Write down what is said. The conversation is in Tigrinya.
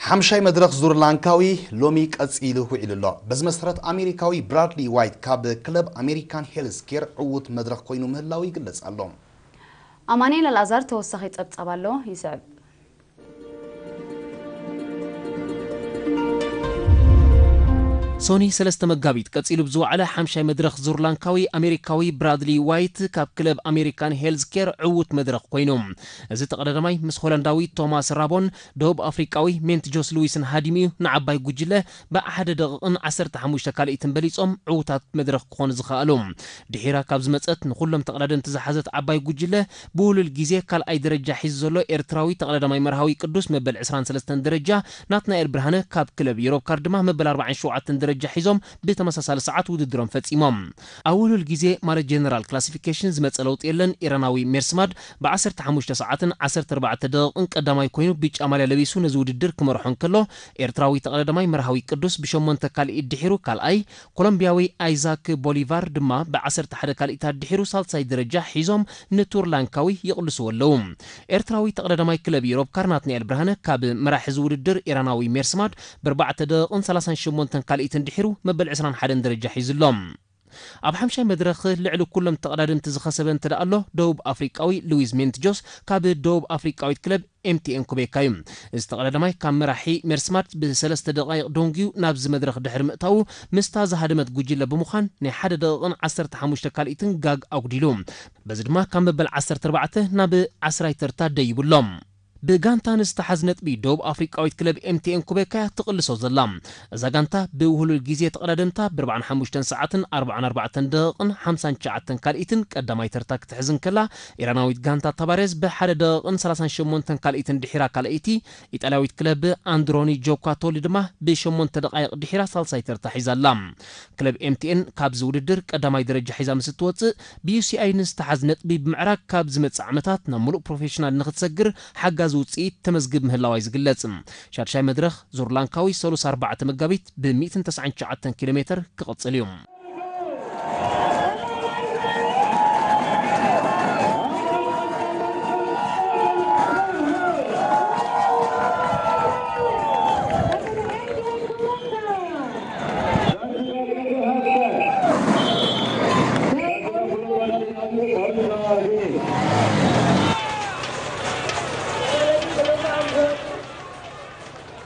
ሓምሻይ መድረኽ ዙር ላንካዊ ሎሚ ቀጺሉ ውዒሉ ኣሎ። በዚ መሰረት ኣሜሪካዊ ብራድሊ ዋይት ካብ ክለብ ኣሜሪካን ሄልዝ ኬር ዕዉት መድረኽ ኮይኑ ምህላው ይግለጽ ኣሎ። ኣማኑኤል ኣልኣዛር ተወሳኺ ጸብጻብ ኣሎ፣ ይስዕብ። ሶኒ ሰለስተ መጋቢት ቀጺሉ ብዝወዓለ ሓምሻይ መድረኽ ዙር ላንካዊ ኣሜሪካዊ ብራድሊ ዋይት ካብ ክለብ ኣሜሪካን ሄልዝ ኬር ዕዉት መድረኽ ኮይኑ። እዚ ተቐዳዳማይ ምስ ሆላንዳዊ ቶማስ ራቦን ደቡብ ኣፍሪቃዊ ሜንት ጆስ ሉዊስን ሃዲሙ እዩ ንዓባይ ጉጅለ ብሓደ ደቂቕን ዓሰርተ ሓሙሽተ ካልኢትን በሊጾም ዕዉታት መድረኽ ክኾኑ ዝኸኣሉ። ድሒራ ካብ ዝመጸት ንኹሎም ተቐዳደምቲ ዝሓዘት ዓባይ ጉጅለ ብውሉል ግዜ ካልኣይ ደረጃ ሒዙ ዘሎ ኤርትራዊ ተቐዳዳማይ መርሃዊ ቅዱስ መበል ዕስራን ሰለስተን ደረጃ፣ ናትናኤል ብርሃነ ካብ ክለብ ዩሮብ ካር ድማ መበል ኣርባዓን ሸውዓተን ደረጃ ሒዞም ብተመሳሳሊ ሰዓት ውድድሮም ፈጺሞም። ኣብ ውሉል ግዜ ማለት ጀነራል ክላሲፊኬሽን ዝመጸ ለውጢ የለን። ኢራናዊ ሜርስማድ ብ ዓሰርተ ሓሙሽተ ሰዓትን ዓሰርተ ኣርባዕተ ደቂቕን ቀዳማይ ኮይኑ ብጫ ማልያ ለቢሱ ነዚ ውድድር ክመርሖ እንከሎ፣ ኤርትራዊ ተቐዳዳማይ መርሃዊ ቅዱስ ብሸሞንተ ካልኢት ድሒሩ ካልኣይ፣ ኮሎምቢያዊ ኣይዛክ ቦሊቫር ድማ ብ ዓሰርተ ሓደ ካልኢታት ድሒሩ ሳልሳይ ደረጃ ሒዞም ንቱር ላንካዊ ይቕልስዎ ኣለዉ። ኤርትራዊ ተቐዳዳማይ ክለብ ዩሮብ ካር ናትናኤል ብርሃነ ካብ መራሒ እዚ ውድድር ኢራናዊ ሜርስማድ ብ ኣርባዕተ ደቂቕን ሰላሳን ሸሞንተን ካልኢትን ድሒሩ መበል ዕስራን ሓደን ደረጃ ሒዙ ኣሎ። ኣብ ሓምሻይ መድረኽ ልዕሊ ኩሎም ተቐዳደምቲ ዝኸሰበ እንተ ደኣ ኣሎ፣ ደቡብ ኣፍሪቃዊ ሉዊዝ ሜንትጆስ ካብ ደቡብ ኣፍሪቃዊት ክለብ ኤምቲኤን ኩቤካ እዩ። እዚ ተቐዳዳማይ ካብ መራሒ ሜርስማድ ብሰለስተ ደቃይቕ ዶንግዩ ናብዚ መድረኽ ድሕሪ ምእታዉ፣ ምስታ ዝሃደመት ጉጅለ ብምዃን ናይ ሓደ ደቂቕን ዓሰርተ ሓሙሽተ ካልኢትን ጋግ ኣጉዲሉ። በዚ ድማ ካብ መበል ዓሰርተ ኣርባዕተ ናብ ዓስራይ ተርታ ደይቡ ኣሎ። ብጋንታ ንዝተሓዝ ነጥቢ ደቡብ ኣፍሪቃዊት ክለብ ኤምቲኤን ኩቤካ እያ ትቕልሶ ዘላ። እዛ ጋንታ ብውህሉል ግዜ ተቐዳደምታ ብ ኣርባዓን ሓሙሽተን ሰዓትን ኣርባዓን ኣርባዕተን ደቂቕን ሓምሳን ትሽዓተን ካልኢትን ቀዳማይ ተርታ ክትሕዝ እንከላ፣ ኢራናዊት ጋንታ ታባሬዝ ብሓደ ደቂቕን ሰላሳን ሸሞንተን ካልኢትን ድሒራ ካልኣይቲ፣ ኢጣልያዊት ክለብ ኣንድሮኒ ጆኳቶሊ ድማ ብሸሞንተ ደቃይቕ ድሒራ ሳልሳይ ተርታ ሒዛ ኣላ። ክለብ ኤምቲኤን ካብዚ ውድድር ቀዳማይ ደረጃ ሒዛ ምስ እትወጽእ፣ ብዩሲኣይ ንዝተሓዝ ነጥቢ ብምዕራግ ካብ ዝመጽእ ዓመታት ናብ ምሉእ ፕሮፌሽናል ንኽትሰግር ሓጋዚ ውጽኢት ተመዝግብ ምህላዋ እዩ ዝግለጽ። ሻድሻይ መድረኽ ዙር ላንካዊ ሰሉስ ኣርባዕተ መጋቢት ብ ሚእትን ተስዓን ትሽዓተን ኪሎ ሜተር ክቕጽል እዩ።